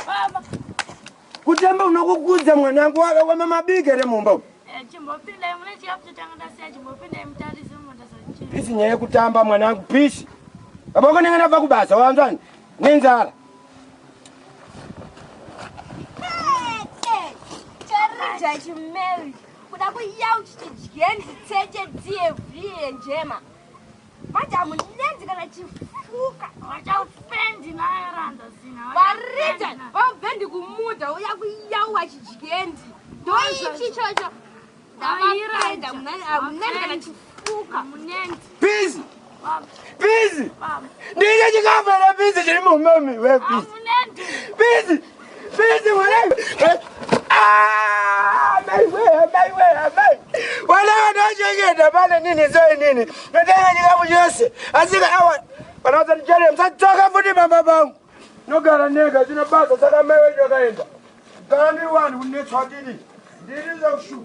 Baba. Kutamba unokukudza mwanangu wamamabika here mumba umu? Eh, chimbopindai mune chikafu chatanga ndasiya chimbopindai mutarise mundasachii. Pisi nyaya yekutamba mwanangu pisi. Baba wako ndenge ndabva kubasa wanzwani nenzara. Charija chimeri kuda kuyau chichidyenzi tseche dziye vhiye njema. Manje hamunenzi kana chifuka. Vachafendi nayo ranza sina. Varita vabvendi kumuda uya kuyauwa chidyendi. Ndoichi ichocho. Ndavapenda hamunenzi kana chifuka. Munenzi. Pisi. Baba. Pisi. Baba. Ndine chikafu here pisi chiri mumba umu we pisi. Hamunenzi. Pisi. Pisi mwanangu. Ah, mai we, mai we, mai. Wana vanochengeta pane nini so nini. Notenga chikafu chose. Asika awa vanozondichere musadzoka futi baba vangu. Nogara nega zvino basa saka mai wedu akaenda. Gara ndiri wani kunetswa tiri. Ndiri zvakushupa.